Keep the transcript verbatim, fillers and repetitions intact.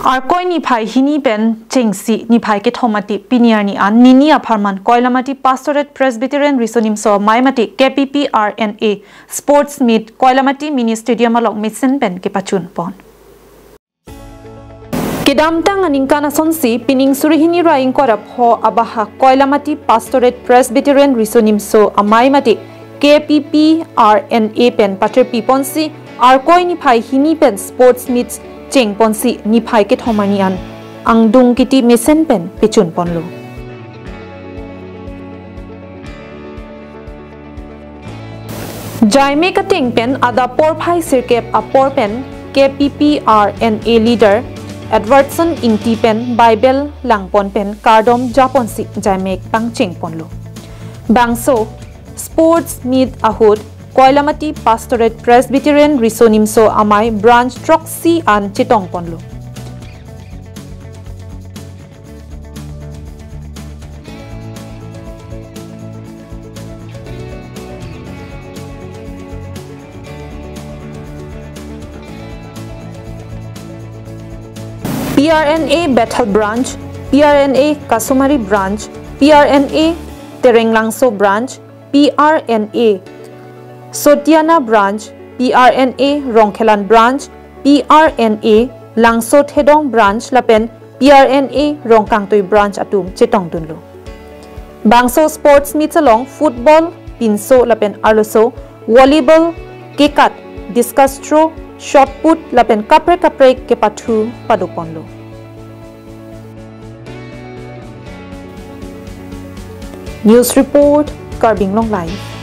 Arkoi niphai hini pen chengsi niphai kethom mate pini arni an nini apharman Koilamati Pastorate Presbyterian Riso Nimso Amei mate K P P R N A Sports Meet Koilamati Mini Stadium along mesen pen kepachun pon. Kedamtang aningkan asonsi pining suri hini ra ingkoi ra pho abahak Koilamati Pastorate Presbyterian Riso Nimso Amei mate K P P R N A pen paterpi ponsi Arkoi niphai hini pen sports meets cheng ponsi niphai kethom arni an angdung kiti mesen pen pechun ponlo. Jaimek ateng pen adap porphai sirkep apor pen K P P R N A leader Edwardson Ingti pen Bible langpon pen kardom japonsi jaimek pangcheng ponlo. Bangso sports meet ahut Koilamati Pastorate Presbyterian Riso Nimso Amei branch throksi an chetong ponlo. P R N A Bethel Branch, P R N A Kasumari Branch, P R N A Terenglangso Branch, P R N A Sotiana Branch, P R N A Rongkhelan Branch, P R N A Langso Thedong Branch lapen P R N A Rongkangtui Branch atum chetongdunlo. Bangso sports meets along football, pinso lapen arloso, volleyball, kekat, discus throw, shot put lapen kaprek kaprek kepathu padoponlo. News report, Karbi Anglong Live.